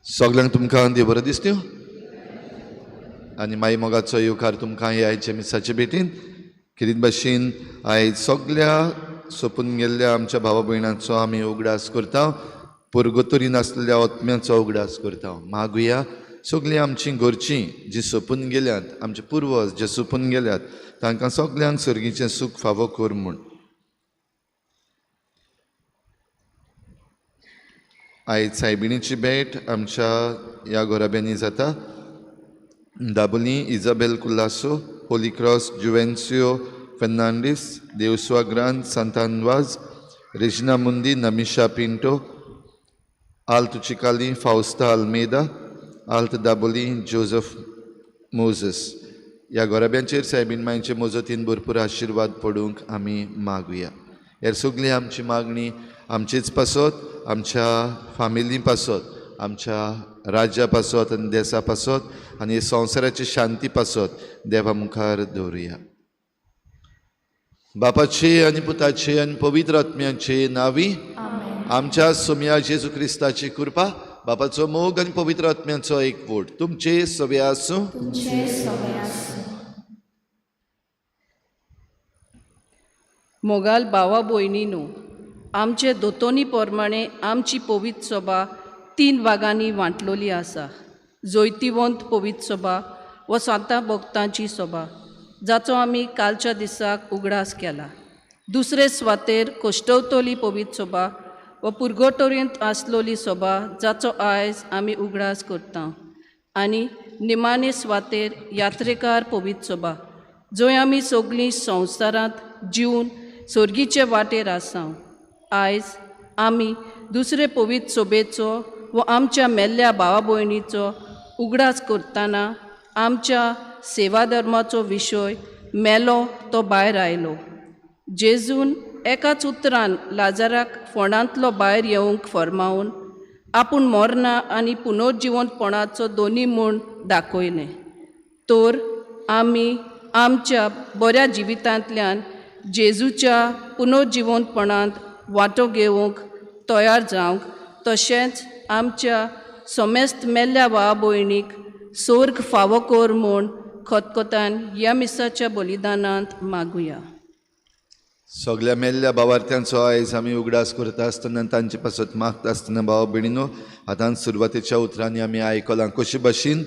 सगळ्यांक तुमकां देव बरें दिसत्यो आनी माई मोगाचो येवकार तुमकां ह्या आयच्या मिसाचे भेटीन. खेरीत भाशेन आयज सगळ्या सोंपून गेल्ल्या आमच्या भावा भयणांचो आमी उगडास करता, पुर्गोतरी नासलेल्या आत्म्याचो उगडास करता. मागुया सगळीं आमचीं घरचीं जीं सोंपून गेल्यात, आमचे पुर्वज जे सोंपून गेल्यात तांकां सगळ्यांक सर्गीचें सूख फावो कर म्हूण. आयज सायबिणीची भेट आमच्या ह्या घराब्यांनी जाता. Dabolim Isabel Colaco, Holy Cross Juvencio Fernandes, Devsua Grant Santan Vaz, Regina Mundi, Namisha Pinto, Alt Chicalim Fausta Almeida, Alt Dabolim Joseph Moses. ह्या घराब्यांचेर सायबीण मांयचे मजतीन भरपूर आशिर्वाद पडूंक आमी मागुया. हेर सगळी आमची मागणी आमचेच पासत, आमच्या फामिली पासत, आमच्या राज्या पासत आनी देसा पासत आनी संवसाराची शांती पासत देवा मुखार दवरुया. बापाचे आनी पुताचे आनी पवित्र आत्म्याचे नांवी आमच्या सोम्या जेजू क्रिस्ताची कृपा, बापाचो मोग आनी पवित्र आत्म्याचो एकवट तुमचे सगळे आसूं. मोगाल भावा भयणीनू, आमचे दोतोनी प्रमाणे आमची पवित्र सभा तीन भागांनी वांटलोली आसा. जैतिवंत पवित्र सभा व सांता भक्तांची सभा जाचो आमी कालच्या दिसाक उगडास केला. दुसरे सुवातेर कश्टवतली पवित्र सभा व पुर्गोटोरींत आसलोली सभा जाचो आयज आमी उगडास करता. आनी निमाणे सुवातेर यात्रेकार पवित्र सभा जंय आमी सगळीं संवसारांत जिवन सर्गीचे वाटेर आसा. आयज आमी दुसरे पवित्र सभेचो व आमच्या मेल्ल्या भावा भयणीचो उगडास करतना आमच्या सेवा धर्माचो विशय मेलो तो भायर आयलो. जेजून एकाच उतरान लाजाराक फोंडांतलो भायर येवंक फर्मावन आपूण मरना आनी पुनर्जिवंतपणाचो दोनी म्हूण दाखयलें. तर आमी आमच्या बऱ्या जिवितांतल्यान जेजूच्या पुनर्जिवंतपणांत वांटो घेवंक तयार जावंक, तशेंच आमच्या समेस्त मेल्ल्या भाव भयणीक सोर्ग फावो कर म्हूण खतखतान ह्या मिसाच्या बलिदानांत मागुया. सगळ्या मेल्ल्या भावार्थ्यांचो आयज आमी उगडास करता आसतना, तांचे पासत मागता आसतना भाव भयणीनो, आतां सुरवातेच्या उतरांनी आमी आयकलां कशे भाशेन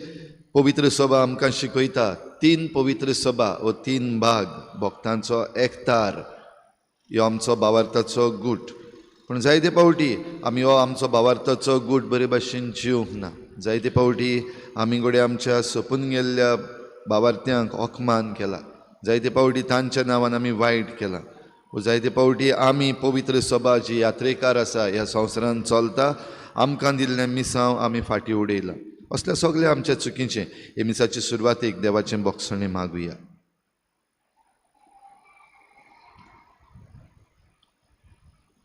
पवित्र सभा आमकां शिकयता. तीन पवित्र सभा वो तीन भाग भक्तांचो एकतार ह्यो आमचो भावार्थाचो गूट. पूण जायते फावटी आमी हो आमचो भावार्थाचो गूट बरे भाशेन जिवंक ना. जायते फावटी आमी घडये आमच्या सोंपून गेल्ल्या भावार्थ्यांक अपमान केला, जायते फावटी तांच्या नांवान आमी वायट केलां, जायते फावटी आमी पवित्र सभा जी यात्रेकार आसा ह्या संवसारांत चलता आमकां दिल्लें मिसांव आमी फाटीं उडयलां. असल्या सगळ्या आमच्या चुकीचें हे मिसाचे सुरवातेक देवाचें बोगसणें मागुया.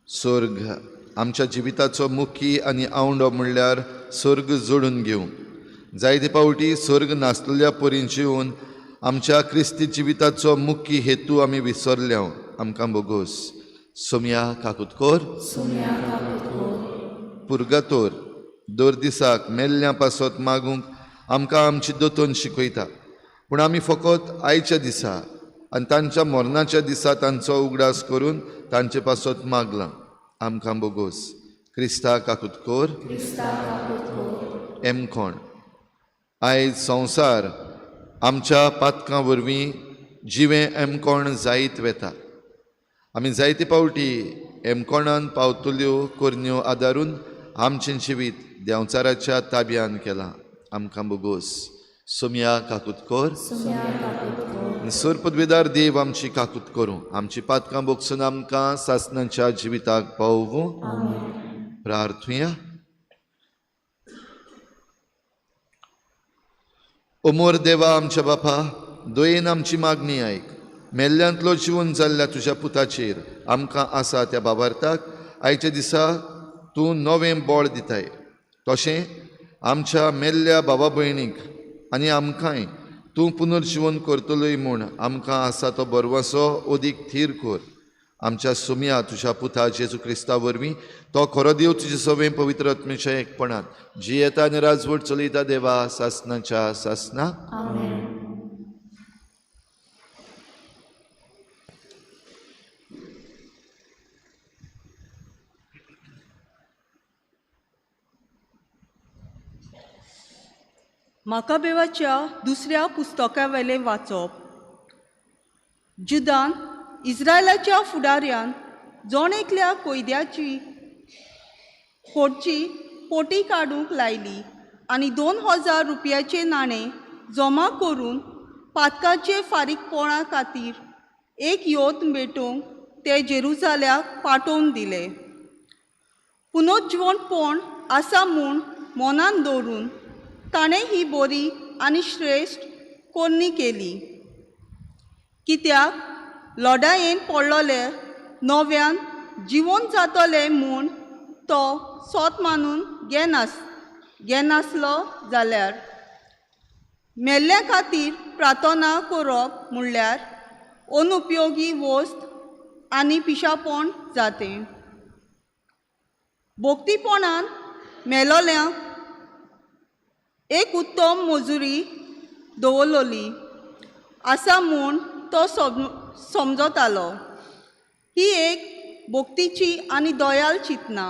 स्वर्ग आमच्या जिविताचो मुखी आनी आवंडो म्हणल्यार स्वर्ग जोडून घेवंक. जायते फावटी स्वर्ग नासलेल्या परीन जिवन आमच्या क्रिस्ती जिविताचो मुख्य हेतू आमी विसरल्या. आमकां बोगोस. सोमया काकुतकोर पुर्गातोर दर दिसाक मेल्ल्या पासत मागूंक आमकां आमची दोतोन शिकयता, पूण आमी फकत आयच्या दिसा आनी तांच्या मरणाच्या दिसा तांचो उगडास करून तांचे पासत मागलां. आमकां बोगोस. क्रिस्ता काकुतकोर. एमकोण आयज संवसार आमच्या पातकां वरवीं जिवें एमकोण जायत वेता. आमी जायते फावटी एमकोणान पावतल्यो करण्यो आदारून आमचें जिवीत देंवचाराच्या ताब्यान केलां. आमकां बोगोस. सोमया काकुतकोर. सर पदवेदार देव आमची काकूत करूं, आमची पातकां बोगसून आमकां सासणाच्या जिविताक पावोवं. प्रार्थुया. ओमोर देवा आमच्या बापा, दयेन आमची मागणी आयक. मेल्ल्यांतलो जिवन जाल्ल्या तुज्या पुताचेर आमकां आसा त्या बाबार्थाक आयच्या दिसा तूं नवें बळ दिताय. तशें आमच्या मेल्ल्या बाबा भयणीक आनी आमकांय तूं पुनर्जिवन करतलोय म्हूण आमकां आसा तो बरवासो अदीक थीर कर. आमच्या सुमया तुज्या पुता जेजू क्रिस्ता वरवीं तो खरो देव तुजे सवें पवित्र आत्मेच्या एकपणांत जियेता आनी राजवट चलयता देवा सासनाच्या सासना. माकाबेवाच्या दुसऱ्या पुस्तकावेलें वाचप. जुदान इस्रायलाच्या फुडाऱ्यान जण एकल्या कोयद्याची पोटची पोटी काडूंक लायली आनी 2000 रुपयाचे नाणें जमा करून पातकाचे फारीकपणा खातीर एक योत भेटोवंक ते जेरुजाल्याक पाठोवन दिले. पुनर्जिवणपण आसा म्हूण मनान दवरून ताणें ही बरी आनी श्रेश्ठ कोरणी केली. कित्याक लढायेन पडलोले नव्यान जिवन जातले म्हूण तो सोत मानून घेनासलो जाल्यार मेल्ल्या खातीर प्रार्थना करप म्हणल्यार अनुपयोगी वस्त आनी पिशापण जातें. भोक्तीपणान मेलोल्यांक एक उत्तम मजुरी दवरलोली आसा म्हूण तो समजतालो. ही एक भक्तीची आनी दयाल चिंतना.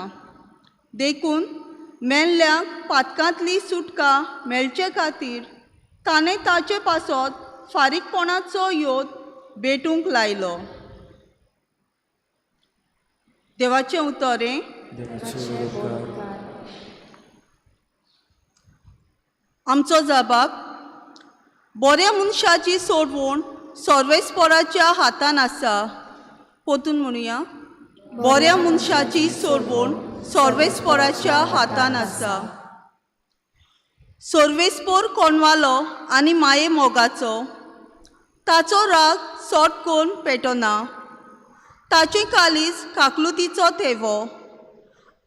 देखून मेल्ल्यांक पातकांतली सुटका मेळचे खातीर ताणें ताचे पासत फारीकपणाचो योत भेटूंक लायलो. देवाचें उतर. आमचो जबाब. बऱ्या मनशाची सोडवण सर्वेस्पराच्या हातान आसा. परतून म्हणुया. बऱ्या मनशाची सोडवण सर्वेस्पराच्या हातान आसा. सर्वेस्पोर कोणवालो आनी माये मोगाचो. ताचो राग सोट करून पेटना. ताचें कालीज काकलुतीचो थेवो.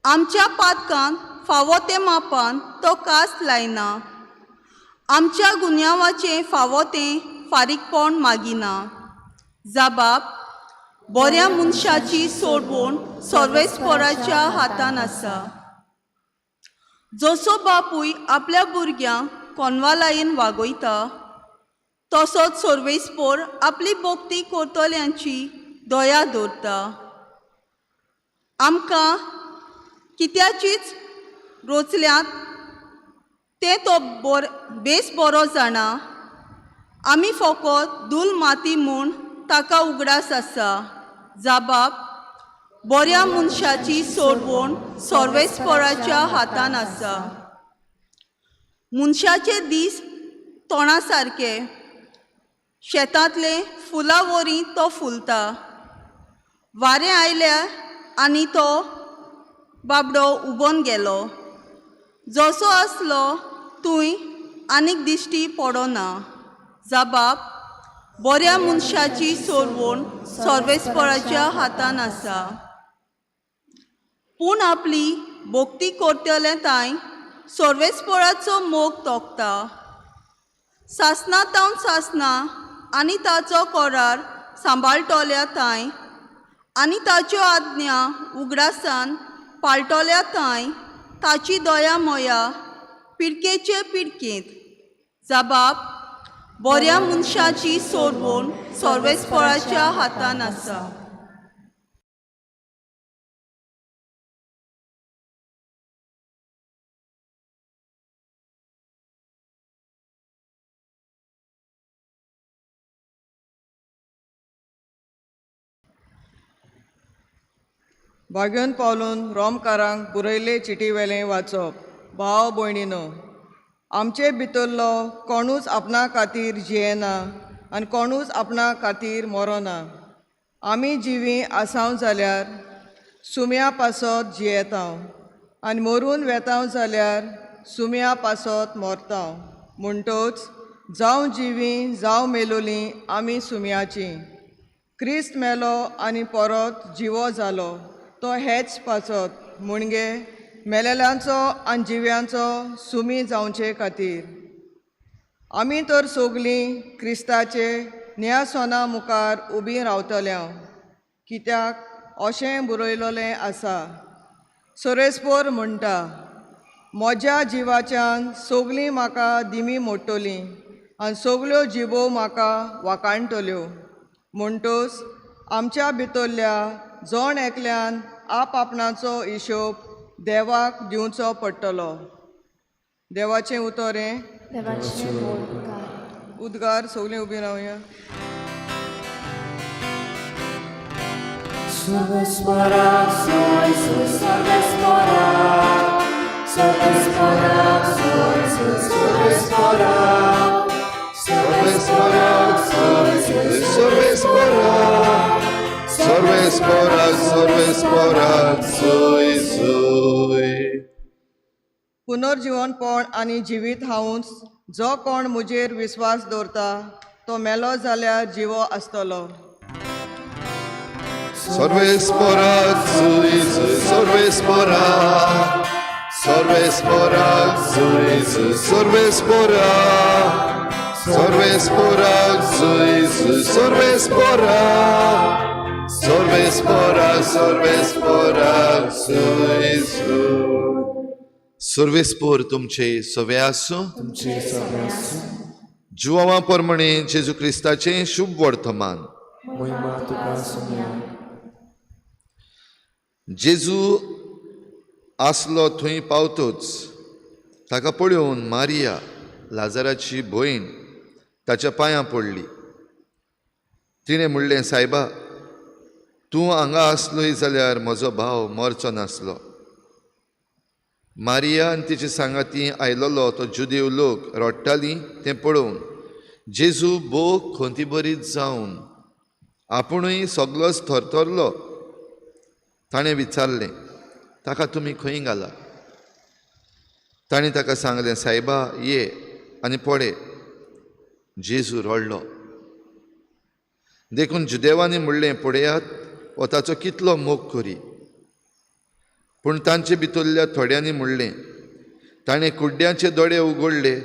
आमच्या पातकान फावो ते मापान तो कास लायना. आमच्या गुन्यांवाचें फावो तें फारीकपण मागिना. जबाब. बऱ्या मनशाची सोडवण सर्वेस्पराच्या हातान आसा. जसो बापूय आपल्या भुरग्यांक कोनवालायेन वागयता तसोच सर्वेस्पोर आपली भक्ती करतल्यांची दया दवरता. आमकां कित्याचीच रोचल्यात तें तो बेस बरो जाणा. आमी फकत धूल माती म्हूण ताका उगडास आसा. जबाब. बऱ्या मनशाची सोडवण सर्वेस्पराच्या हातान आसा. मनशाचे दीस तोंडा सारके, शेतांतले फुलां वरी तो फुलता. वारें आयल्या आनी तो बाबडो उबोन गेलो. जसो आसलो तूंय आनीक दिश्टी पडना. जबाब. बऱ्या मनशाची सोडवण सर्वेस्पराच्या हातान आसा. पूण आपली भक्ती करतले तांय सर्वेस्पोराचो मोग तोखता. सासना तावन सासना आनी ताचो करार सांबाळटल्या तांय आनी ताच्यो आज्ञा उगडासान पाळटल्या तांय ताची दया मोया पिडकेचे पिडकेंत. जबाब बऱ्या मनशाची सोडवण सर्वेस्पोराच्या हातान आसा. भाग्योन पावलून रोमकारांक बरयल्ले चिटी वेलें वाचप. भाव भयणीनो, आमचे भितरलो कोणूच आपणा खातीर जियेना आनी कोणूच आपणा खातीर मरोना. आमी जिवी आसाव जाल्यार सुम्या पासत जियेतांव आनी मरून वेतांव जाल्यार सुम्या पासत मरतांव. म्हणटोच जावं जिवी जावं मेलोलीं आमी सुम्याचीं. क्रिस्त मेलो आनी परत जिवो जालो तो हेच पासत, म्हणजे मेलेल्यांचो आनी जिव्यांचो सुमी जावचे खातीर. आमी तर सगलीं क्रिस्ताचे न्यासोना मुखार उबी रावतल्या, कित्याक अशें बरयलेलें आसा, सोरेस्पोर म्हणटा, म्हज्या जिवाच्यान सगलीं म्हाका दिमी मोडटलीं आनी सगल्यो जिबो म्हाका वाकाणटल्यो. म्हणटोच आमच्या भितरल्या जण एकल्यान आप आपणाचो हिशोब देवाक दिवचो पडटलो. देवाचें उतर हें. उद्गार. सगलीं उबीं रावया. पुनर्जीवनपण आनी जिवीत हांवूच, जो कोण म्हजेर विस्वास दवरता तो मेलो जाल्यार जिवो आसतलो. सर्वेस्पोर तुमचे सवे आसूं. जुवां परमणे जेजू क्रिस्ताचें शुभ वर्तमान. जेजू आसलो थंय पावतोच ताका पळोवन मारिया लाजाराची भयण ताच्या पांयां पडली. तिणें म्हणलें, सायबा, तूं हांगा आसलोय जाल्यार म्हजो भाव मरचो नासलो. मारिया आनी तिचे सांगाती आयलोलो तो जुदेव लोक रडटालीं तें पळोवन जेजू भोव खंती बरीच जावन आपुणूय सगलोच थरथरलो. ताणें विचारलें, ताका तुमी खंय घाला? ताणें ताका सांगलें, सायबा, ये आनी पळय. जेजू रडलो. देखून जुदेवांनी म्हणलें, पळयात हो ताचो कितलो मोग करी. पूण तांचे भितरल्या थोड्यांनी म्हणलें, ताणें कुड्ड्यांचे दोळे उगडले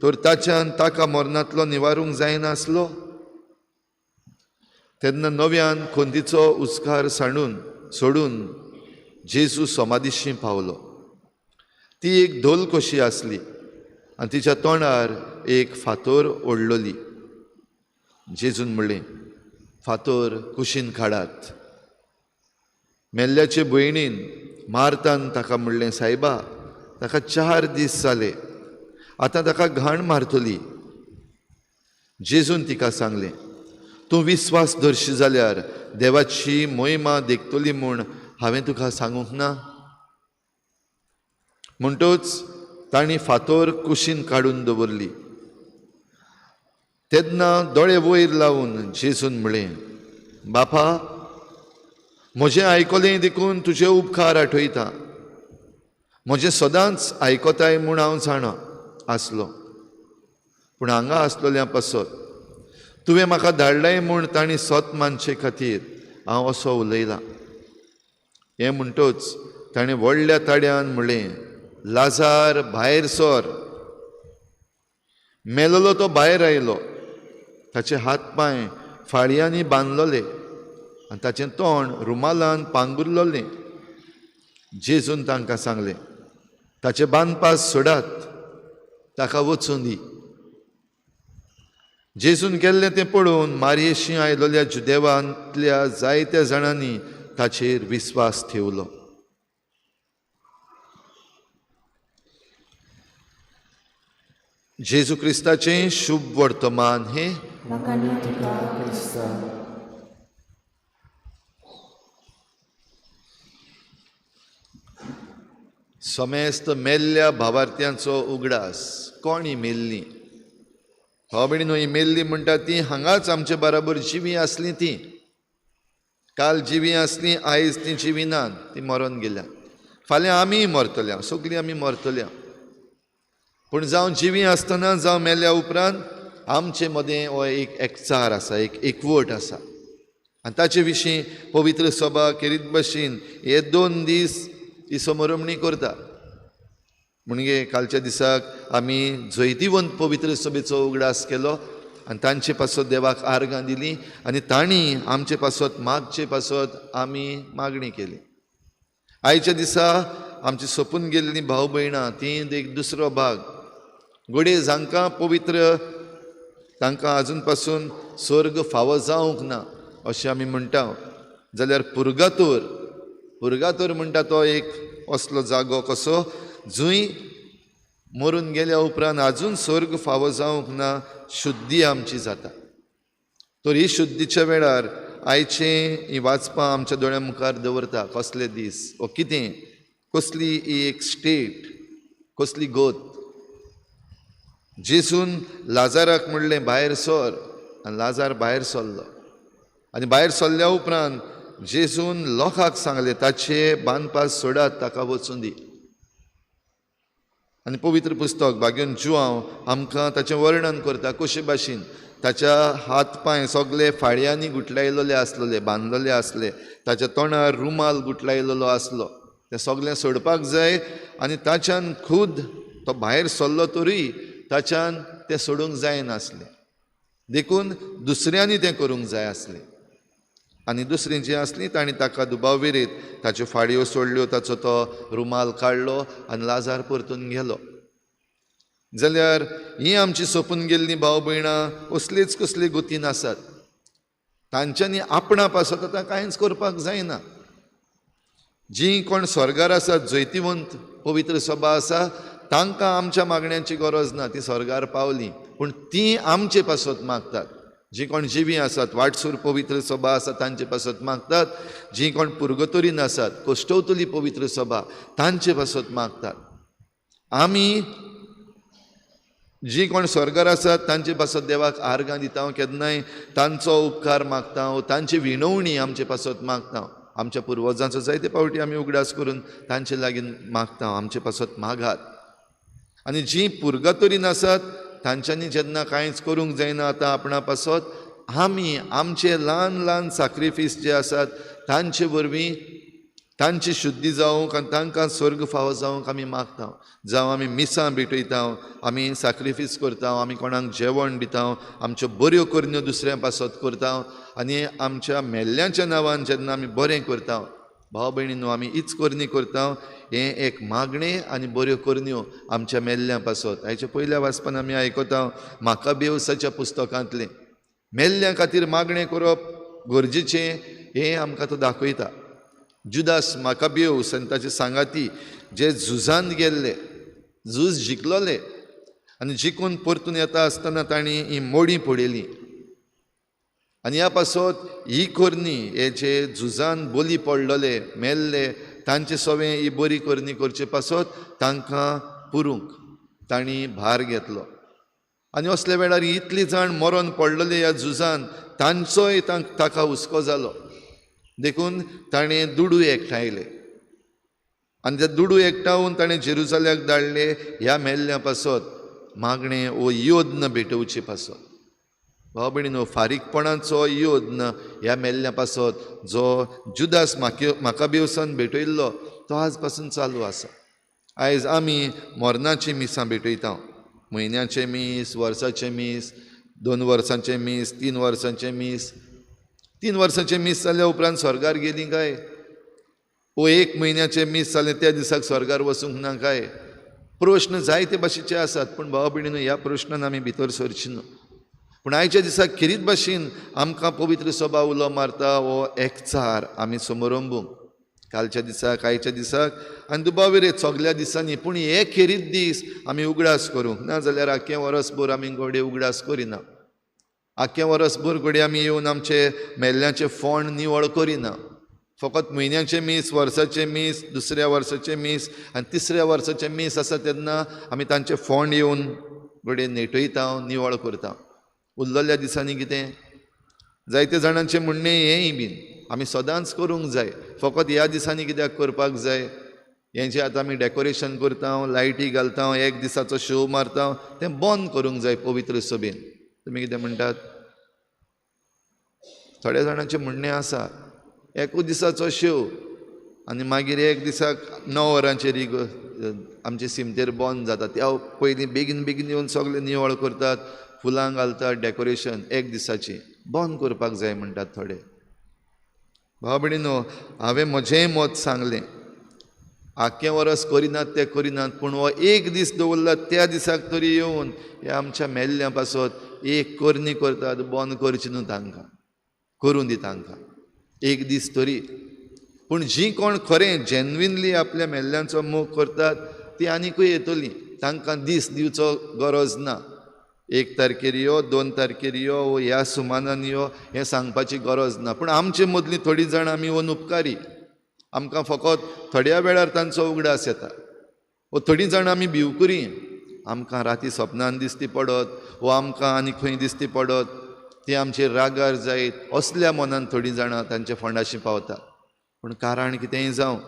तर ताच्यान ताका मरणांतलो निवारूंक जायनासलो. तेन्ना नव्यान खंदीचो उस्कार सांडून सोडून जेजू समाधीशी पावलो. ती एक धोल कशी आसली आनी तिच्या तोंडार एक फातोर ओडलोली. जेजून म्हणलें, फातोर कुशीन काडात. मेल्ल्याचे भयणीन मार्तान ताका म्हणलें, सायबा, ताका 4 दीस जाले, आतां ताका घाण मारतली. जेजून तिका सांगलें, तूं विस्वास दरशी जाल्यार देवाची मोहिमा देखतली म्हूण हांवें तुका सांगूंक ना. म्हणटोच तांणी फातोर कुशीन काडून दवरली. तेन्ना दोळे वयर लावन जेजून म्हणलें, बापा, म्हजें आयकलें देखून तुजे उपकार आठयता. म्हजें सदांच आयकताय म्हूण हांव जाणा आसलो, पूण हांगा आसलोल्या पासत तुवें म्हाका धाडलाय म्हूण तांणी सत मानचे खातीर हांव असो उलयलां. हें म्हणटोच ताणें व्हडल्या ताड्यान म्हणलें, लाजार भायर सर. मेलोलो तो भायर आयलो. ताचे हात पांय फाळयांनी बांदलोले आनी ताचें तोंड रुमालान पांगुरलोलें. जेजून तांकां सांगलें, ताचे बांदपास सोडात, ताका वचूं दी. जेजून गेल्लें तें पळोवन मारयेशी आयलोल्या जुदेवांतल्या जायत्या जाणांनी ताचेर विस्वास ठेवलो. जेजू क्रिस्ताचें शुभ वर्तमान हें. समेस्त मेल्ल्या भावार्थ्यांचो उगडास. कोण ही मेल्ली? भाव भयणीनो, ही मेल्ली म्हणटा ती हांगाच आमचे बराबर जिवी आसली. ती काल जिवी आसली, आयज ती जिवी ना, ती मरोन गेल्या. फाल्यां आमीय मरतल्या, सगळीं आमी मरतल्या. पूण जावं जिवी आसतना जावं मेल्या उपरांत आमचे मदें हो एक एकचार आसा, एक एकवट आसा. आनी ताचे विशीं पवित्र सभा खेरीत भशेन हे 2 दीस ही समरमणी करता. म्हणजे कालच्या दिसाक आमी जैतिवंत पवित्र सभेचो उगडास केलो आनी तांचे पासत देवाक आर्गां दिली आनी तांणी आमचे पासत मागचे पासत आमी मागणी केली. आयच्या दिसा आमची सोंपून गेल्लीं भाव भयणां ती एक दुसरो भाग. घडये जांकां पवित्र तांकां आजून पासून स्वर्ग फावो जावंक ना अशें आमी म्हणटा, जाल्यार पुर्गातोर, पुर्गातोर म्हणटा तो एक असलो जागो कसो जंय मरून गेल्या उपरांत आजून स्वर्ग फावो जावंक ना, शुद्धी आमची जाता. तर ही शुद्धीच्या वेळार आयचें ही वाचपां आमच्या दोळ्या मुखार दवरता. कसले दीस ओ कितें, कसली ही एक स्टेट, कसली गोत. जेजून लाजाराक म्हणलें भायर सर, आनी लाजार भायर सरलो. आनी भायर सरल्या उपरांत जेजून लोकांक सांगलें, ताचे बांदपास सोडात, ताका वचूं दी. आनी पवित्र पुस्तक भाग्योन जुआंव आमकां ताचें वर्णन करता कशे भाशेन ताच्या हात पांय सगळे फाळयांनी गुटलायलेले आसलेले, बांदलेले आसले, ताच्या तोंडार रुमाल गुटलायलेलो आसलो. तें सगळें सोडपाक जाय आनी ताच्यान खूद तो भायर सरलो तरी ताच्यान तें सोडूंक जायनासलें, देखून दुसऱ्यांनी तें करूंक जाय आसलें. आनी दुसरीं जीं आसलीं तांणी ताका दुबाव विरीत ताच्यो फाळयो सोडल्यो, ताचो तो रुमाल काडलो आनी लाजार परतून गेलो. जाल्यार हीं आमची सोंपून गेल्लीं भाव भयणां असलीच कसली गोतीन आसात, तांच्यांनी आपणा पासत आतां कांयच करपाक जायना. जीं कोण स्वर्गार आसात, जैतिवंत पवित्र सभा आसा, तांकां आमच्या मागण्यांची गरज ना, तीं स्वर्गार पावलीं. पूण तीं आमचे पासत मागतात. जीं कोण जिवीं आसात, वाटसूर पवित्र सभा आसा तांचे पासत मागतात. जीं कोण पुर्गतोरीन आसात, कोश्टवतली पवित्र सभा, तांचे पासत मागतात. आमी जीं कोण स्वर्गार आसात तांचे पासत देवाक आर्गां दिता, केन्नाय तांचो उपकार मागता, तांची विणवणी आमचे पासत मागता. आमच्या पुर्वजांचो जायते फावटी आमी उगडास करून तांचे लागीं मागता, आमचे पासत मागात. आनी जीं पुर्गतोरीन आसात तांच्यांनी जेन्ना कांयच करूंक जायना आतां आपणा पासत, आमी आमचे ल्हान ल्हान साक्रिफीस जे आसात तांचे वरवीं तांची शुद्धी जावंक आनी तांकां स्वर्ग फावो जावंक आमी मागता. जावं आमी मिसां भेटयता, आमी साक्रिफीस करता, आमी कोणाक जेवण दिता, आमच्यो बऱ्यो करण्यो दुसऱ्यां पासत करता आनी आमच्या मेल्ल्यांच्या नांवान जेन्ना आमी बरें करता, भाव भयणीनो, आमी हीच करणी करता. हें एक मागणें आनी बऱ्यो करण्यो आमच्या मेल्ल्यां पासत. आयच्या पयल्या वाचपान आमी आयकता माकाबेवसाच्या पुस्तकांतलें मेल्ल्यां खातीर मागणें करप गरजेचें हें आमकां तो दाखयता. जुदास माकाबेवस आनी ताचे सांगाती जे झुजान गेल्ले, झूज जिखलोले आनी जिखून परतून येता आसतना तांणी ही मोडी पळयली आनी ह्या पासत ही करणी, हे जे झुजान बोली पडलेले मेल्ले तांचे सवें ही बरी करणी करचे पासत तांकां पुरूंक तांणी भार घेतलो. आनी असल्या वेळार इतली जाण मरोन पडलेले ह्या झुजान तांचोय ताका हुस्को जालो, देखून ताणें दुडू एकठांयले आनी ते दुडू एकठावन ताणें जेरुजाल्याक धाडले ह्या मेल्ल्या पासत मागणें वो योद्न भेटोवचे पासत. भाव भयणीनो, फारीकपणाचो योद्न ह्या मेल्ल्या पासत जो जुदास माकाबेवसान भेटयल्लो तो तो आज पासून चालू आसा. आयज आमी मरणाचीं मिसां भेटयता, म्हयन्याचें मीस, वर्साचें मीस, 2 वर्सांचें मीस, 3 वर्सांचें मीस. 3 वर्सांचें मीस जाल्या उपरांत स्वर्गार गेलीं काय? ओ 1 म्हयन्याचें मीस जालें त्या दिसाक स्वर्गार वचूंक ना काय? प्रश्न जायते भाशेचे आसात, पूण भाव भयणीनो ह्या प्रश्नान आमी भितर सरची न्हू. पूण आयच्या दिसाक खेरीत भाशेन आमकां पवित्र सभा उलो मारता हो एकचार आमी समरंबूंक कालच्या दिसाक, आयच्या दिसाक आनी दुबावेर सगल्या दिसांनी. पूण हे खेरीत दीस आमी उगडास करूंक ना जाल्यार आख्खें वरसभर आमी घडये उगडास करिना. आख्खें वरसभर घडये आमी येवन आमचे मेल्ल्याचे फोंड निवळ करिना. फकत म्हयन्याचें मीस, वर्साचें मीस, दुसऱ्या वर्साचें मीस आनी तिसऱ्या वर्साचें मीस आसा तेन्ना आमी तांचे फोंड येवन घडये नेटयता, निवळ करता. उरलेल्या दिसांनी कितें जायते जाणांचें म्हणणें हेंय बीन आमी सदांच करूंक जाय, फकत ह्या दिसांनी कित्याक करपाक जाय? हें जें आतां आमी डेकोरेशन करता, लायटी घालता, एक दिसाचो शो मारता, तें बंद करूंक जाय पवित्र सभेन. तुमी कितें म्हणटात? थोड्या जाणांचें म्हणणें आसा एकूच दिसाचो शो आनी मागीर एक दिसाक 9 वरांचेर आमचे सिमतेर बंद जाता. त्या पयलीं बेगीन बेगीन येवन सगळें निवळ करतात, फुलां घालतात, डेकोरेशन एक दिसाची बंद करपाक जाय म्हणटात थोडे. भाव भयणीनो, हांवें म्हजेंय मत सांगलें, आख्खें वरस करिनात ते करिनात, पूण हो एक दीस दवरला त्या दिसाक तरी येवन ह्या आमच्या मेल्ल्या पासत एक करणी करतात, बंद करची न्हू तांकां, करूं दी तांकां एक दीस तरी. पूण जीं कोण खरें जेन्युइनली आपल्या मेल्ल्यांचो मोग करतात ती आनिकूय येतलीं, तांकां दीस दिवचो गरज ना. 1 तारखेर यो, 2 तारखेर यो, ह्या सुमानान यो हें सांगपाची गरज ना. पूण आमचे मदलीं थोडीं जाणां आमी अनुपकारी, आमकां फकत थोड्या वेळार तांचो उगडास येता. वो थोडीं जाणां आमी भिवकुरी, आमकां राती सपनान दिसती पडत वो आमकां आनी खंय दिसती पडत ती आमचेर रागार जायत, असल्या मनान थोडीं जाणां तांच्या फोंडाशी पावता. पूण कारण कितेंय जावं,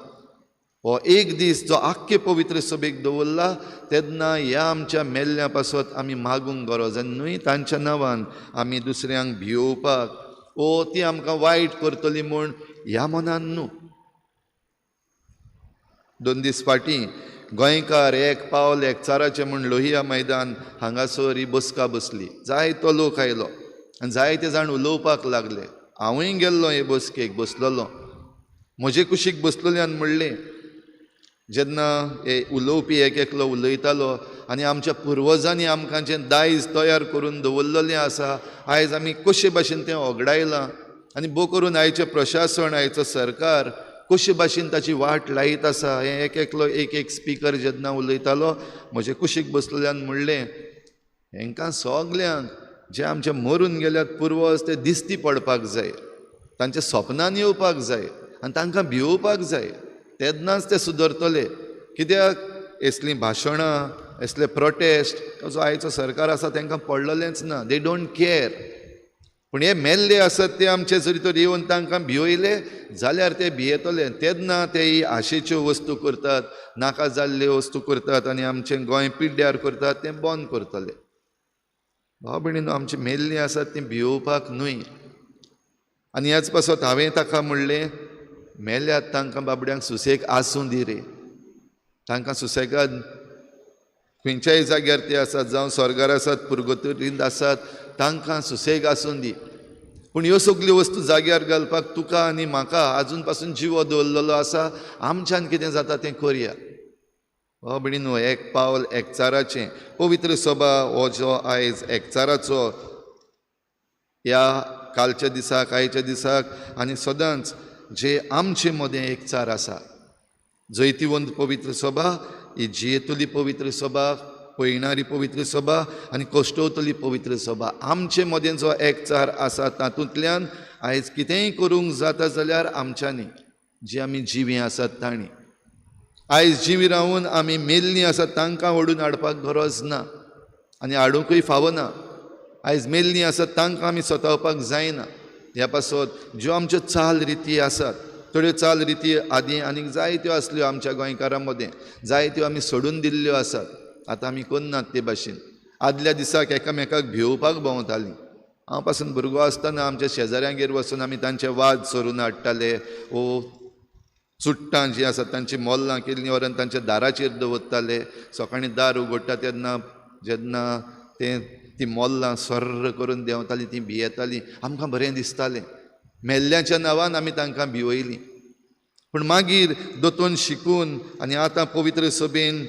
हो एक दीस जो आख्खे पवित्र सभेक दवरला तेन्ना ह्या आमच्या मेल्ल्या पासत आमी मागूंक गरज न्हय तांच्या नांवान आमी दुसऱ्यांक भियोवपाक ओ ती आमकां वायट करतली म्हूण ह्या मनान न्हू. 2 दीस फाटीं गोंयकार एक पावल एकचाराचें म्हूण लोहिया मैदान हांगासर ही बसका बसली. जायतो लोक आयलो आनी जायते जाण उलोवपाक लागले. हांवूय गेल्लो हे बसकेक, बसलेलो. म्हजे कुशीक बसलेल्यान म्हणलें, जेन्ना हे उलोवपी एक एकलो उलयतालो आनी आमच्या पुर्वजांनी आमकां जें दायज तयार करून दवरलेलें आसा आयज आमी कशे भाशेन तें ओगडायलां आनी भोव करून आयचें प्रशासन, आयचो सरकार कशे भाशेन ताची वाट लायत आसा हें एक एकलो एक एक स्पिकर जेन्ना उलयतालो म्हजे कुशीक बसलेल्यान म्हणलें, हेंकां सगल्यांक जे आमचे मरून गेल्यात पुर्वज ते दिसती पडपाक जाय, तांच्या सपनान येवपाक जाय आनी तांकां भियोवपाक जाय, तेन्नाच ते सुदरतले. कित्याक असलीं भाशणां, असले प्रोटेस्ट जो आयचो सरकार आसा तांकां पडलेलेंच ना, they don't care. पूण हे मेल्ले आसात ते आमचे जरी तर येवन तांकां भिवयले जाल्यार ते भियेतले. तेन्ना ते ही आशेच्यो वस्तू करतात, नाका जाल्ल्यो वस्तू करतात आनी आमचें गोंय पिड्ड्यार करतात, तें बंद करतले. भाव भयणीनो, आमची मेल्लीं आसात तीं भियोवपाक न्हय. आनी ह्याच पासत हांवें ताका म्हणलें, मेल्यात तांकां बाबड्यांक सुसेग आसूं दी रे, तांकां सुसेगाद खंयच्याय जाग्यार ते आसात, जावं स्वर्गार आसात, पुर्गतुरींत आसात, तांकां सुसेग आसूं दी. पूण ह्यो सगल्यो वस्तू जाग्यार घालपाक तुका आनी म्हाका आजून पासून जिवो दवरलेलो आसा, आमच्यान कितें जाता तें करया. भाव भयणीनो, एक पावल एकचाराचें पवित्र सभा हो जो आयज एकचाराचो ह्या कालच्या दिसाक, आयच्या दिसाक आनी सदांच जे आमचे मदें एकचार आसा, जैतिवंत पवित्र सभा ही जियेतली पवित्र सभा, पळयणारी पवित्र सभा आनी कश्टवतली पवित्र सभा, आमचे मदें जो एकचार आसा तातूंतल्यान आयज कितेंय करूंक जाता जाल्यार आमच्यांनी जी आमी जिवीं आसात तांणी आयज जिवीं रावून आमी मेल्लीं आसात तांकां ओडून हाडपाक गरज ना आनी हाडुंकूय फावना. आयज मेल्लीं आसात तांकां आमी सतावपाक जायना. ह्या पासत ज्यो आमच्यो चाल रिती आसात, थोड्यो चाल रिती आदीं आनीक जायत्यो आसल्यो आमच्या गोंयकारां मदें, जायत्यो आमी सोडून दिल्ल्यो आसात, आतां आमी करनात ते भाशेन. आदल्या दिसाक एकामेकाक भियोवपाक भोंवतालीं. हांव पासून भुरगो आसतना आमच्या शेजाऱ्यांगेर वचून आमी तांचे वाद सोरून हाडटाले ओ चुट्टां जीं आसात तांची मोल्लां केल्लीं व्हरून तांच्या दाराचेर दवरताले. सकाळीं दार उगडटा तेन्ना जेन्ना तें ती मोल्लां सर्र करून देंवतालीं, तीं भियेतालीं, आमकां बरें दिसतालें. मेल्ल्याच्या नांवान आमी तांकां भिवयलीं. पूण मागीर दोतोन शिकून आनी आतां पवित्र सभेन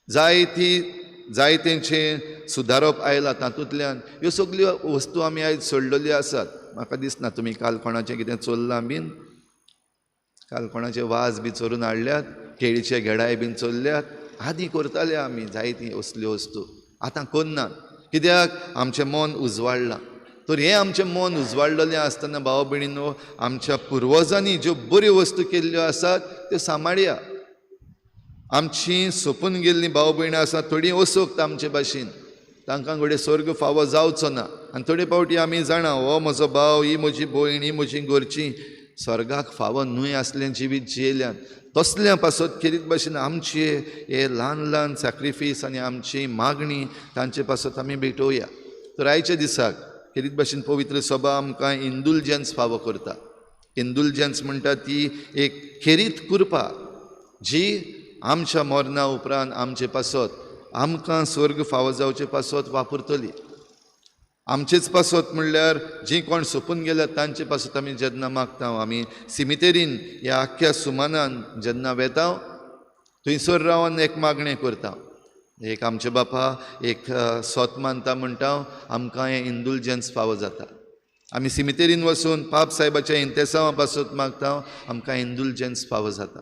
जायती जायतेंचें सुदारप आयलां. तातूंतल्यान ह्यो सगल्यो वस्तू आमी आयज सोडलेल्यो आसात. म्हाका दिसना तुमी काल कोणाचें कितें चोरलां बीन, काल कोणाचे वाज बी चोरून हाडल्यात, केळीचे घेडाय बीन चोरल्यात. आदीं करताले आमी जायतीं असल्यो वस्तू, आतां करनात. कित्याक? आमचें मन उजवाडलां. तर हें आमचें मन उजवाडलेलें आसतना भाव भयणीनो, आमच्या पुर्वजांनी ज्यो बऱ्यो वस्तू केल्ल्यो आसात त्यो सांबाळया. आमची सोंपून गेल्लीं भाव भयणां आसात, थोडीं असोक्त आमचे भाशेन, तांकां घडये स्वर्ग फावो जावचो ना. आनी थोडे फावटी आमी जाणा, हो म्हजो भाव, ही म्हजी भयण, ही म्हजी घरचीं स्वर्गाक फावो न्हय आसलें जिवीत जियेल्यान. तसल्या पासत खेरीत भाशेन आमचे हे ल्हान ल्हान सॅक्रिफीस आनी आमची मागणी तांचे पासत आमी भेटोवया. तर आयच्या दिसाक खेरीत भाशेन पवित्र सभा आमकां इंडुलजन्स फावो करता. इंडुलजन्स म्हणटा ती एक खेरीत कृपा जी आमच्या मरणा उपरांत आमचे पासत, आमकां स्वर्ग फावो जावचे पासत वापरतली. आमचेच पासत म्हणल्यार जीं कोण सोंपून गेल्यात तांचे पासत आमी जेन्ना मागता, आमी सिमितेरीन ह्या आख्ख्या सुमानान जेन्ना वेता थंयसर रावन एक मागणें करता, एक आमचे बापा एक सोत मानता म्हणटा, आमकां हें इंडुलजन्स फावो जाता. आमी सिमितेरीन वचून पाप साहेबाच्या इंतेसांवा पासत मागता, आमकां इंडुलजन्स फावो जाता.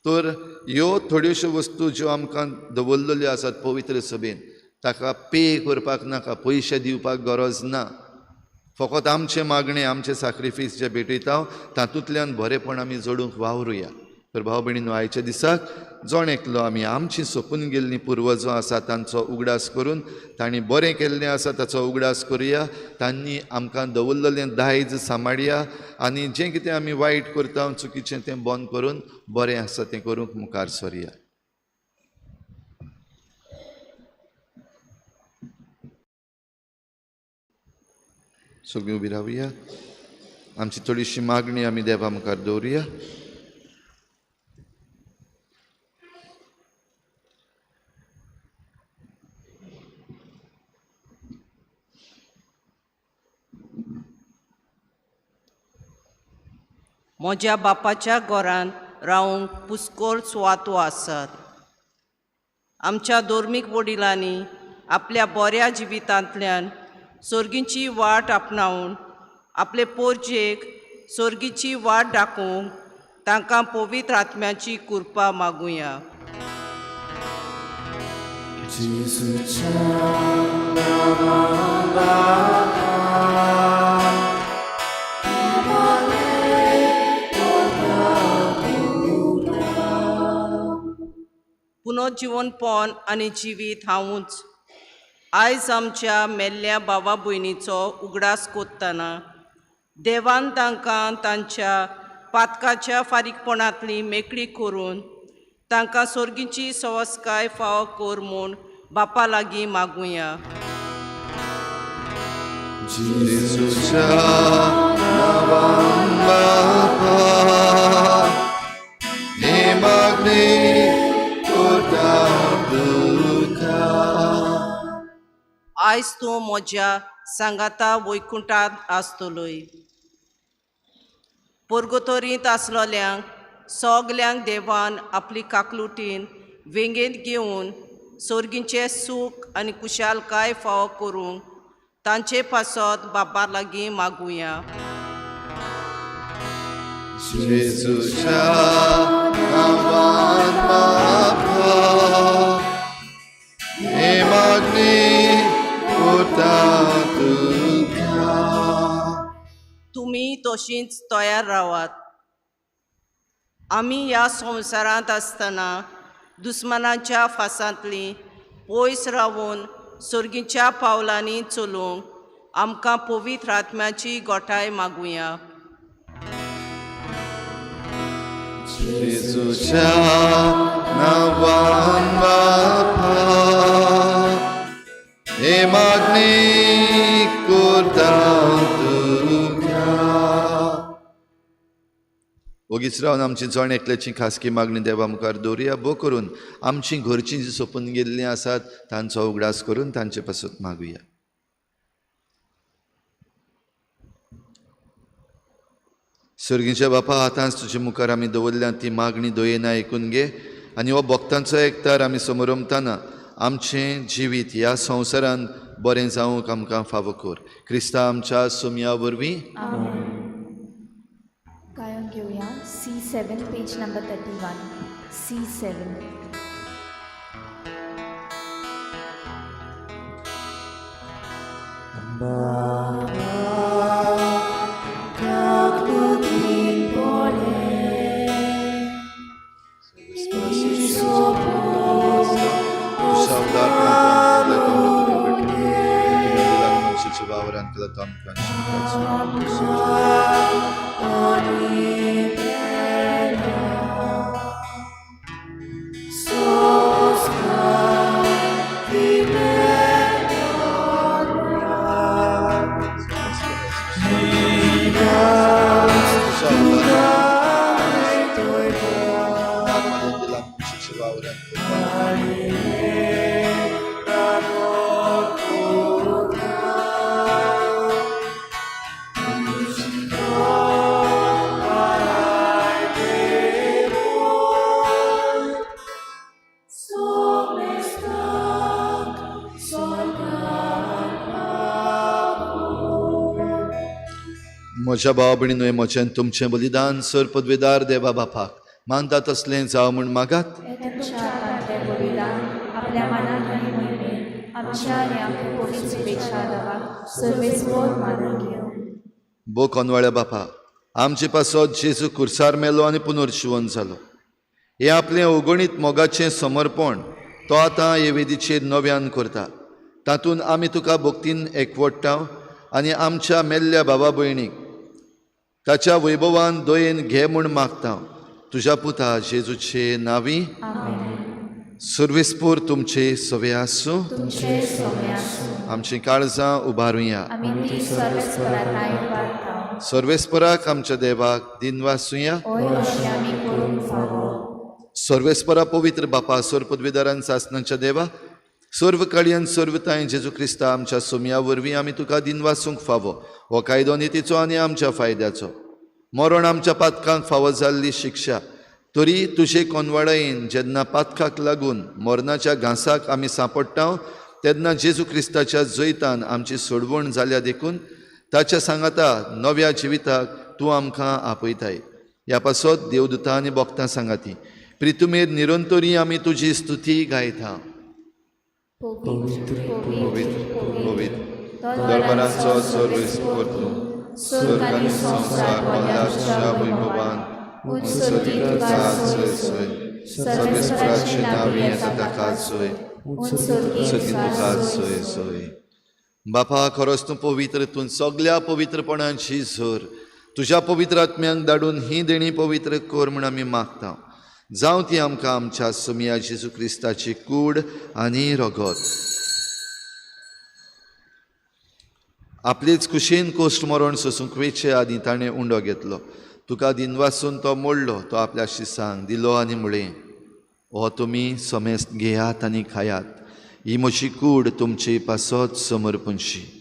तर ह्यो थोड्योश्यो वस्तू ज्यो आमकां दवरलेल्यो आसात पवित्र सभेन, ताका पे करपाक नाका, पयशे दिवपाक गरज ना. फकत आमचें मागणें, आमचें सॅक्रिफीस जें भेटयता तातूंतल्यान बरेंपण आमी जोडूंक वावरुया. तर भाव भयणीनो, आयच्या दिसाक जण एकलो आमी आमची सोंपून गेल्लीं पुर्वजां आसा तांचो उगडास करून, तांणी बरें केल्लें आसा ताचो उगडास करुया, तांणी आमकां दवरलेलें दायज सांबाळया आनी जें कितें आमी वायट करता, चुकीचें तें बंद करून बरें आसा तें करूंक मुखार सरया. सगळीं उबी रावया, आमची थोडीशी मागणी आमी देवा मुखार दवरुया. म्हज्या बापाच्या घरांत रावंक पुस्कोळ सुवातो आसात. आमच्या धर्मीक वडिलांनी आपल्या बऱ्या जिवितांतल्यान सोर्गीची वाट आपणावन आपले पोरजेक सोर्गीची वाट दाखोवंक तांकां पवित्र आत्म्याची कृपा मागुया. पुनर्जिवनपण आनी जिवीत हांवूच आयज आमच्या मेल्ल्या भावा भयणीचो उगडास कोत्तना देवान तांकां तांच्या पातकाच्या फारीकपणांतली मेकळी करून तांकां सोर्गीची सवस्काय फावो कर म्हूण बापा लागीं मागुया. आयज तूं म्हज्या सांगाता वैकुंठांत आसतलोय. पोर्गोतोरींत आसलोल्यांक सगल्यांक देवान आपली काकलुटीन वेंगेंत घेवन सोर्गीचें सूख आनी कुशालकाय फावो करूंक तांचे पासत बाबा लागीं मागुया. जेजूच्या नांवान बापा, हे मागणी करता तुका. तुमी तशींच तयार रावात. आमी ह्या संवसारांत आसतना दुस्मानाच्या फासांतली पयस रावून सोर्गीच्या पावलांनी चलूंक आमकां पवित्र आत्म्याची गोठाय मागुया. जेजूच्या नांवान बापा, हे मागणी करता तुका. ओगीच रावन आमची जण एकल्याची खासगी मागणी देवा मुखार दवरुया. भो करून आमची घरचीं जी सोंपून गेल्लीं आसात तांचो उगडास करून तांचे पासत मागुया. सर्गीच्या बापा, आतांच तुजे मुखार आमी दवरल्या ती मागणी दयेन आयकून घे आनी हो भक्तांचो एकतार आमी समरमताना आमचें जिवीत ह्या संवसारांत बरें जावंक आमकां फावो कर. क्रिस्ता आमच्या सोमया वरवीं. गायन घेवया C7 page number 31. C7. म्हज्या भाव भयणीनो, म्हजें तुमचें बलिदान सर पदवेदार देवा बापाक मानता तसलें जावं म्हूण मागात. भो कोनवाळ्या बापा, आमचे पासत जेजू कुर्सार मेलो आनी पुनर्जिवन जालो. हें आपलें अगणीत मोगाचें समर्पण तो आतां हे वेदीचेर नव्यान करता. तातूंत आमी तुका भक्तीन एकवडटा आनी आमच्या मेल्ल्या बाबा भयणीक ताच्या वैभवान दयेन घे म्हूण मागता. तुज्या पुता जेजूचे नांवी. सर्वेस्पोर तुमचे सवे आसूं. आमचीं काळजां उबारुया. सर्वेस्पराक आमच्या देवाक दिनवासुया. सर्वेस्परा पवित्र बापा, सर्व पदवीदारान सासनाच्या देवा, सर्व काळयान सर्वताय जेजू क्रिस्ता आमच्या सोमया वरवीं आमी तुका दिनवासूंक फावो. हो कायदो नितीचो आनी आमच्या फायद्याचो. मरण आमच्या पातकांक फावो जाल्ली शिक्षा, तरी तुजे कोनवाडायेन जेन्ना पातकाक लागून मरणाच्या घांसाक आमी सांपडटा तेन्ना जेजू क्रिस्ताच्या जैतान आमची सोडवण जाल्या देखून ताच्या सांगाता नव्या जिविताक तूं आमकां आपयताय. ह्या पासत देवदूता आनी भक्तां सांगाती प्रितुमेर निरंतरी आमी तुजी स्तुती गायता. पवित्र पवित्र पवित्र दरबारांचो सर्वेस्पर तूं, स्वर्ग आनी संवसार भरला तुज्या वैभवान. उत्सर्गी तुका सोय सोय, सर्वेस्पराचे नांवी येता ताका सोय, उत्सर्गी तुका सोय सोय. बापा, खरोच तूं पवित्र, तूं सगल्या पवित्रपणाची झर. तुज्या पवित्र आत्म्यांक धाडून ही देणी पवित्र कर म्हूण आमी मागता. जावं ती आमकां आमच्या सोमया जेजू क्रिस्ताची कूड आनी रगत. आपलेच कुशीन कोश्ट मरण सोसूंक वेचे आदीं ताणें उंडो घेतलो. तुका दिनवासून तो मोडलो, तो आपल्या शिसांक दिलो आनी म्हळें, हो तुमी समेस्त घेयात आनी खायात, ही म्हजी कूड तुमचे पासत समर्पणशी.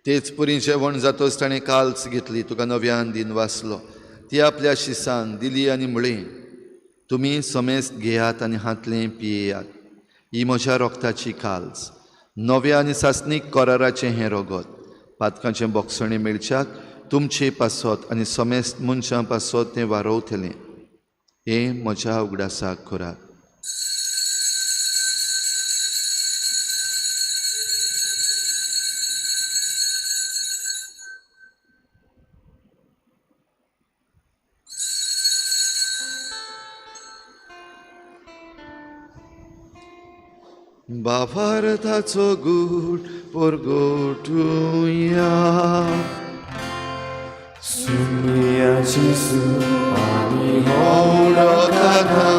तेच पुरी जेवण जातोच ताणें काल्स घेतली, तुका नव्यान दिन वाचलो, ती आपल्या शिसांक दिली आनी म्हळें, तुमी समेस्त घेयात आनी हातलें पियेयात, ही म्हज्या रोगताची काल्स, नव्या आनी सासणीक कराराचें हें रगत, पातकांचें बोगसणें मेळच्याक तुमचे पासत आनी समेस्त मनशां पासत तें वारोवतलें. हें म्हज्या उगडासाक करात. बाभारताचो गूट परगोटुया. सुनियाच्या जेजू आनी हो उडो खाता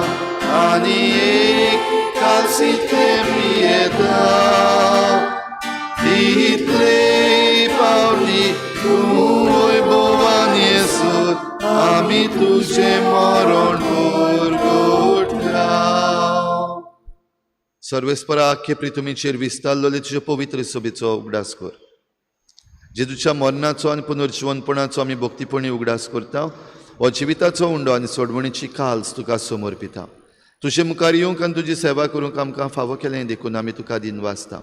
आनी एक कालसीतलें पियेता तितले पावटी तूं भोवान येसर आमी तुजें मरण परगटला. सर्वेस्परा आख्खे प्रितुमीचेर विस्तारलेले तुजे पवित्र सभेचो उगडास कर. जेजूच्या मरणाचो आनी पुनर्जिवनपणाचो आमी भक्तीपणी उगडास करता. हो जिविताचो उंडो आनी सोडवणीची काल्स तुका समर्पिता. तुजे मुखार येवंक आनी तुजी सेवा करूंक आमकां फावो केलें देखून आमी तुका दिनवासता.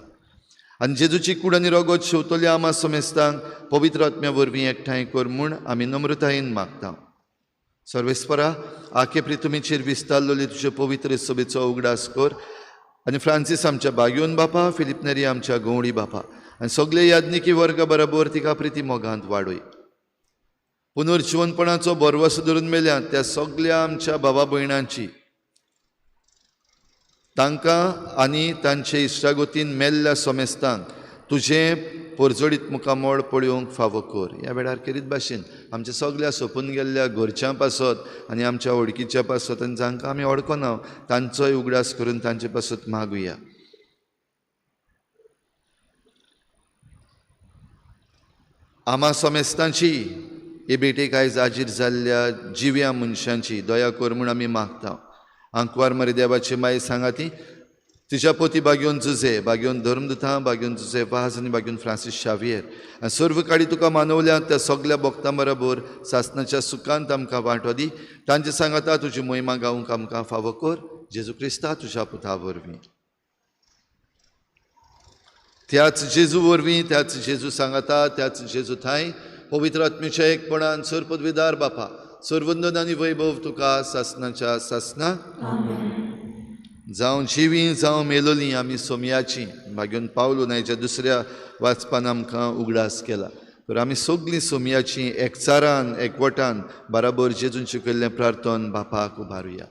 आनी जेजूची कूड आनी रगत शेवतल्या आमा समेस्तांक पवित्र आत्म्या वरवीं एकठांय कर म्हूण आमी नम्रतायेन मागता. सर्वेस्परा आखे प्रितुमीचेर विस्तारलेले तुजे पवित्र सभेचो उगडास कर आनी फ्रांसीस आमच्या बागयोन बापा, फिलीप नेरी आमच्या गवळी बापा आनी सगळे याज्ञिकी वर्गा बरोबर तिका प्रिती मोगांत वाडय. पुनर्जिवनपणाचो भरवसो धरून मेल्या त्या सगल्या आमच्या बाबा भयणांची, तांकां आनी तांचे इश्टागोतीन मेल्ल्या समेस्तांक तुजें परजळीत मुखामळ पळोवंक फावो कर. ह्या वेळार खेरीत भाशेन आमच्या सगल्या सोंपून गेल्ल्या घरच्यां पासत आनी आमच्या वळखीच्या पासत आनी जांकां आमी वळखना तांचोय उगडास करून तांचे पासत मागुया. आमा समेस्तांची हे भेटेक आयज आजीर जाल्ल्या जिव्या मनशांची दया कर म्हूण आमी मागता. आंकवार मरे देवाची माय सांगा ती तिच्या पोती बागयोन जुजे, बागयोन धर्मदुतां, बागयोन जुजे वाज आनी बागयोन फ्रांसीस शावियर आनी सर्व काडी तुका मानवल्या त्या सगल्या भक्तां बरोबर सासनाच्या सुखांत आमकां वांटो दी. तांचे सांगाता तुजी मोहिमा गावंक आमकां फावो कर. जेजू क्रिस्ता तुज्या पुता वरवीं. त्याच जेजू वरवीं, त्याच जेजू सांगाता, त्याच जेजू थांय पवित्र आत्म्याच्या एकपणान सर्वपदवीदार बापा सर्वंदन आनी वैभव तुका सासनाच्या सासना. जावं जिवी जावं मेलोली आमी सोमयाची भाग्योन पावलो नायच्या दुसऱ्या वाचपान आमकां उगडास केला. तर आमी सगळीं सोमयाची एकचारान एकवटान बराबर जेजून शिकयल्लें प्रार्थन बापाक उबारुया.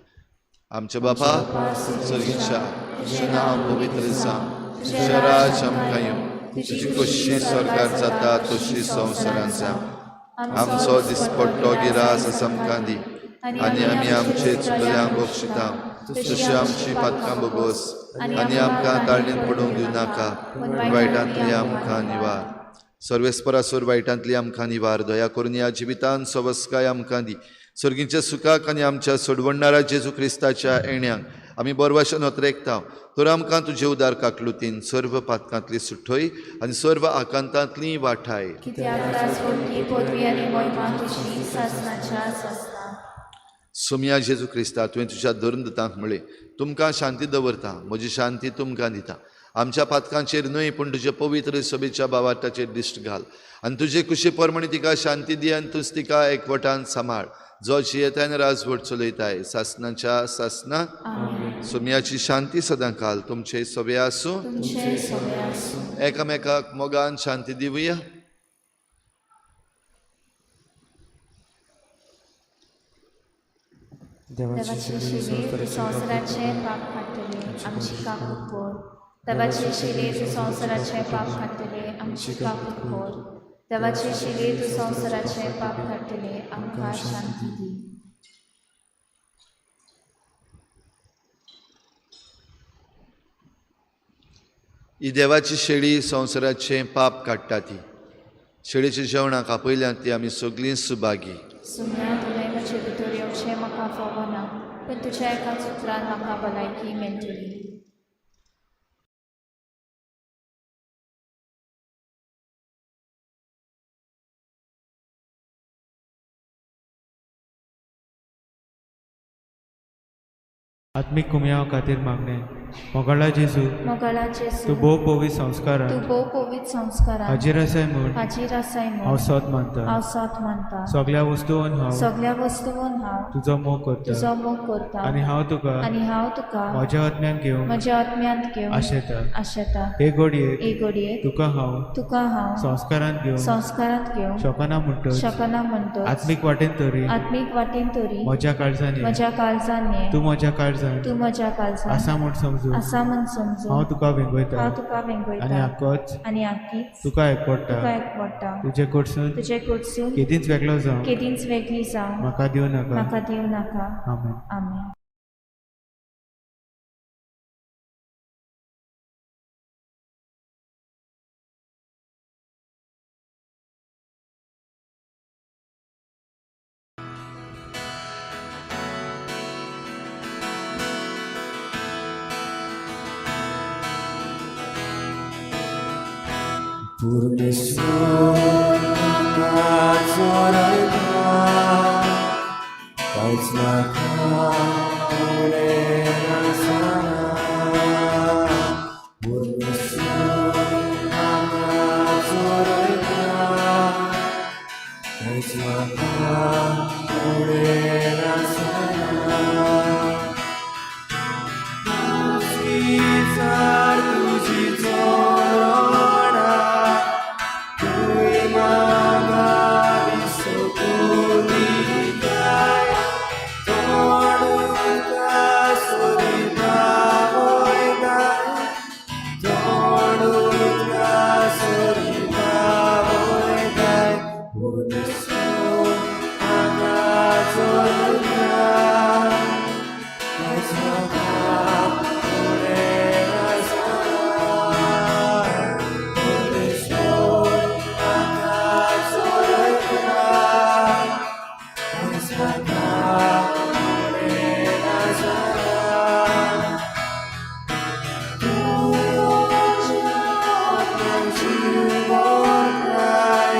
आमच्या बापा सर्गीच्या, तुजें नांव पवित्र जावं, तुजें राज आमकां येवं, तुजी कशी स्वर्गार जाता तशी संवसारांत जावं. आमचो दिसपट्टो गिरास आमकां दी आनी आमी आमचे चुकल्यांक बक्षिता तशी आमची पातकां बोगोस आनी आमकां ताळणेन पडूंक दिवं नाका, पूण वायटांतली आमकां निवार. सर्वेस्परासोर वायटांतली आमकां निवार. दया करून ह्या जिवितान सवस्काय आमकां दी. सर्गीच्या सुखाक आनी आमच्या सोडवणणारा जेजू क्रिस्ताच्या येण्याक आमी बरवाशेन अत्रेकता. तर आमकां तुजे उदार काकलुतीन सर्व पातकांतली सुठय आनी सर्व आकांतांतली वाठाय. सोमया जेजू क्रिस्ता, तुवें तुज्या धर्मदुतांक म्हळें, तुमकां शांती दवरता, म्हजी शांती तुमकां दिता. आमच्या पातकांचेर न्हय पूण तुजे पवित्र सभेच्या बावाटाचेर दिश्ट घाल आनी तुजे कुशी प्रमाणे तिका शांती दी आनी तूंच तिका एकवटान सांबाळ, जो जियेताय आनी राजवट चलयताय सासनाच्या सासना. सोमयाची शांती सदां काल तुमचे सवे आसूं. एकामेकाक मोगान शांती दिवया. देवाचे शिले संवसाराचे पाप काडटले आमची काकूत कर. देवाचे शिले तूं संवसाराचे पाप काडटले आमची काकूत कर. देवाचे शिले तूं संवसाराचे पाप काडटले आमकां शांती दी. ही देवाची शेळी संवसाराचें पाप काडटा. ती शेळीच्या जेवणाक आपयल्यात ती आमी सगळीं सुभागी. सुम्या तुवें म्हजे भितर येवचें म्हाका फावना, पूण तुज्या एका उतरान म्हाका भलायकी मेळटली. आत्मीक कुमयाव खातीर मागणें. मोगाळा जेजू, मोगाळा जेजू, तूं भोव पवित्र संस्कारान, तूं भोव पवित्र संस्कारान हाजीर आसाय म्हूण, हाजीर आसाय म्हूण हांव सत मानता, हांव सत मानता. सगळ्या वस्तून हांव, सगळ्या वस्तून हांव तुजो मोग करता, तुजो मोग करता आनी हांव तुका, आनी हांव तुका म्हज्या आत्म्यांत घेवन, म्हज्या आत्म्यांत घेवन आशेता, आशेता. हे घडयेक, हे घडयेक तुका हांव, तुका हांव संस्कारांत घेवन, संस्कारांत घेवन शकना म्हणटच, शकना म्हणटच आत्मीक वाटेन तरी, आत्मीक वाटेन तरी म्हज्या काळजान, म्हज्या काळजान तूं म्हज्या काळजान, तूं म्हज्या काळजान आसा म्हूण समजून समजून आसा म्हण समजून हांव तुका वेंगयता हांव तुका आनी वेंगयता आकच आनी आकीच तुका एकवडटा. तुका एकवडटा. तुजे कडसून तुजे कडसून केदींच वेगळो जावं केदींच वेगळी जावं म्हाका दिवं नाका. म्हाका दिवं नाका. आमेन. आमेन. परमेश्वर म्हाका चोरयता, कांयच नाका उणें आसना. परमेश्वर म्हाका चोरयता, कांयच नाका उणें आसना. तुजी तुजी चोरणां तुवें म्हाका विसकून दिताय, तोंड उदका सरीं पावयताय, तोंड उदका सरीं पावयताय. परमेश्वर म्हाका चोरयता, कांयच नाका उणें आसना. परमेश्वर म्हाका चोरयता, कांयच नाका उणें आसना. तुज्या आत्म्यान जीव भरताय,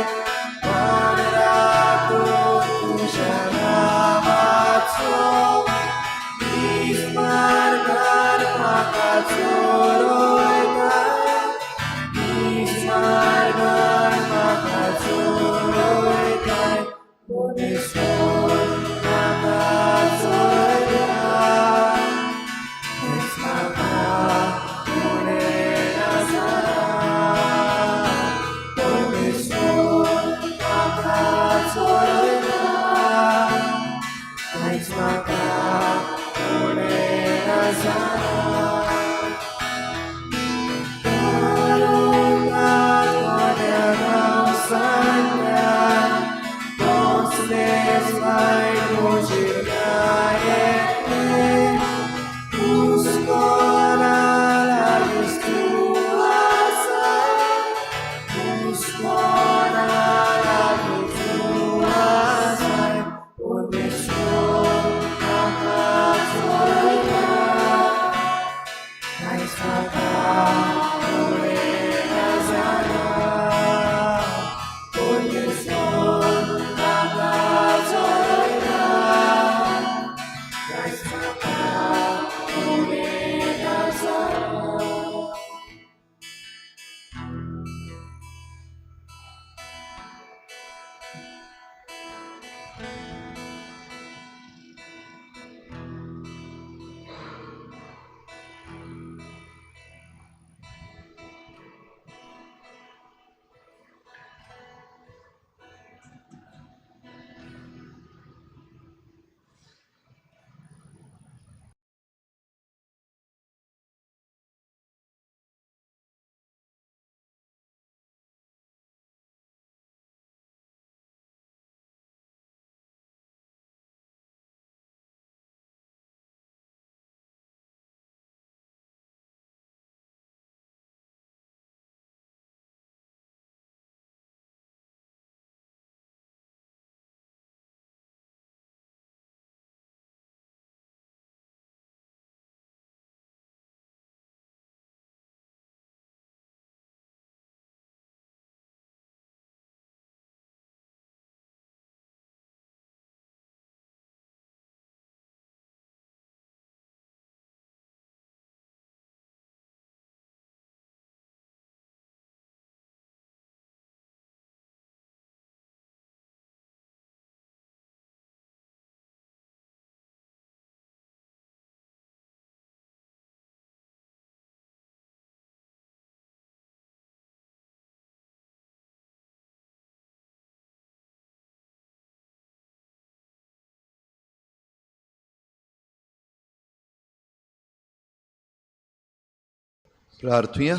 प्रार्थुया.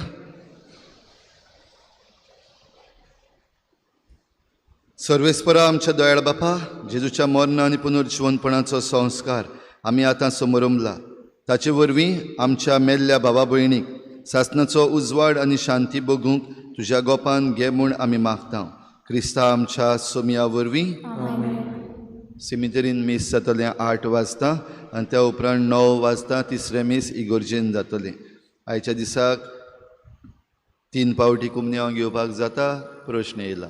सर्वेस्परा आमच्या दयाळ बापा, जेजूच्या मर्ण आनी पुनर्जिवनपणाचो संस्कार आमी आतां समरंबला. ताचे वरवीं आमच्या मेल्ल्या भावा भयणीक सासणाचो उजवाड आनी शांती बगूंक तुज्या गोपान घे म्हूण आमी मागता, क्रिस्ता आमच्या सोमया वरवीं. सिमितरीन मीस जातलें 8 वाजता आनी त्या उपरांत 9 वाजता तिसरें मीस इगोर्जेन जातलें. आयच्या दिसाक 3 पावटी कुमन्यांव घेवपाक जाता प्रश्न येयला.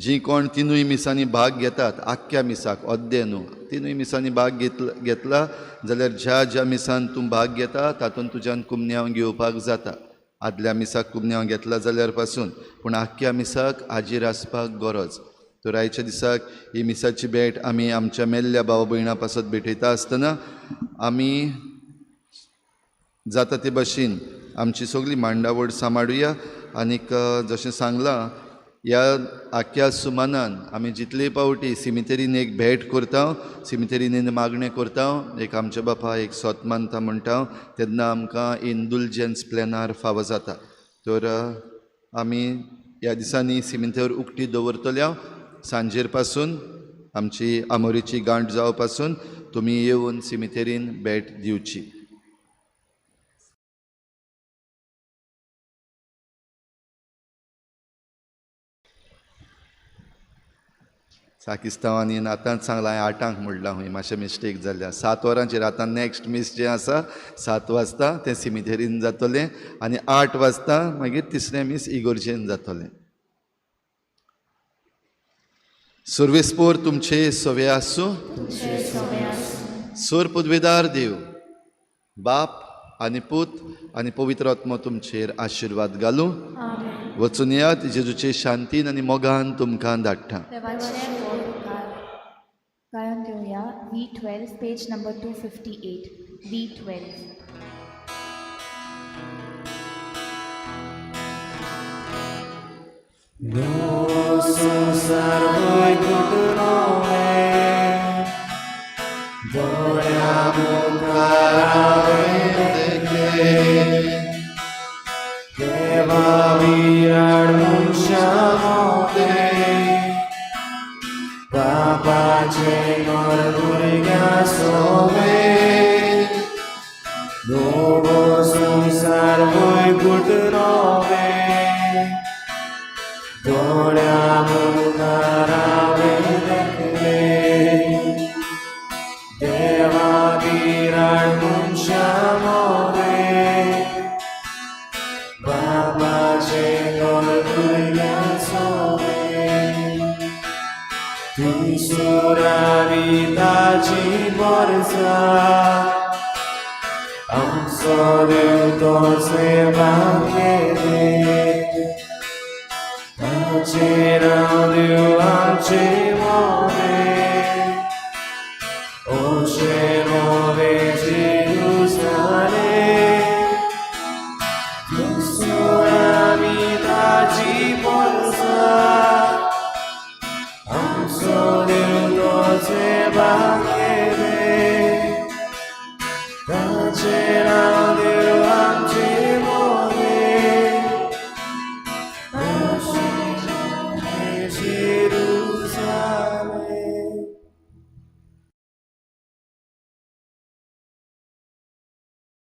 जीं कोण 3 मिसांनी भाग घेतात, आख्ख्या मिसाक अद्दे न्हू, 3 मिसांनी भाग घेतला जाल्यार ज्या ज्या मिसान तूं भाग घेता तातूंत तुज्यान कुमन्यांव घेवपाक जाता. आदल्या मिसाक कुमन्यांव घेतला जाल्यार पासून, पूण आख्ख्या मिसाक हाजीर आसपाक गरज. तर आयच्या दिसाक ही मिसाची भेट आमी आमच्या मेल्ल्या भाव भयणां पासत भेटयता आसतना आमी जाता ते भशेन आमची सगळी मांडावळ सांबाळुया. आनीक जशें सांगलां, ह्या आख्ख्या सुमानान आमी जितले पावटी सिमितरीन एक भेट करता, सिमितरीन मागणें करता, एक आमच्या बापा एक सोत मानता म्हणटा, तेन्ना आमकां इंडुलजन्स प्लॅनार फावो जाता. तर आमी ह्या दिसांनी सिमितर उक्ती दवरतल्या. सांजेर पासून आमची आमोरीची गांठ जावं पासून तुमी येवन सिमितरीन भेट दिवची. पाकिस्तांवांनी आतांच सांगलां, हांवें 8 म्हणलां हूंय, मातशें मिस्टेक जाल्या. 7 वरांचेर आतां नॅक्स्ट मीस जें आसा 7 वाजता तें सिमितेरीन जातलें आनी 8 वाजता मागीर तिसरें मीस इगोर्जेन जातलें. सर्वेस्पोर तुमचे सवे आसूं. सोर पदवेदार देव बाप आनी पूत आनी पवित्र आत्मो तुमचेर आशिर्वाद घालूं. वचून येयात, जेजूचे शांतीन आनी मोगान तुमकां धाडटा. गायन घेवया V12 page number 258. V12. संसार दोळ्या मुखार देखले देवा विराड मनशां बापाचे घर भुरग्यां सोवे नवो संवसार वैकुंठ नवे दोळ्या मुखार हांवें देखले देवा विराड मनशां मोवे बापाचे घर भुरग्यां सोवे सुराविताची वर्सा आमचो देव तो सेवा केले ताचें नांव देव आमचे मोने.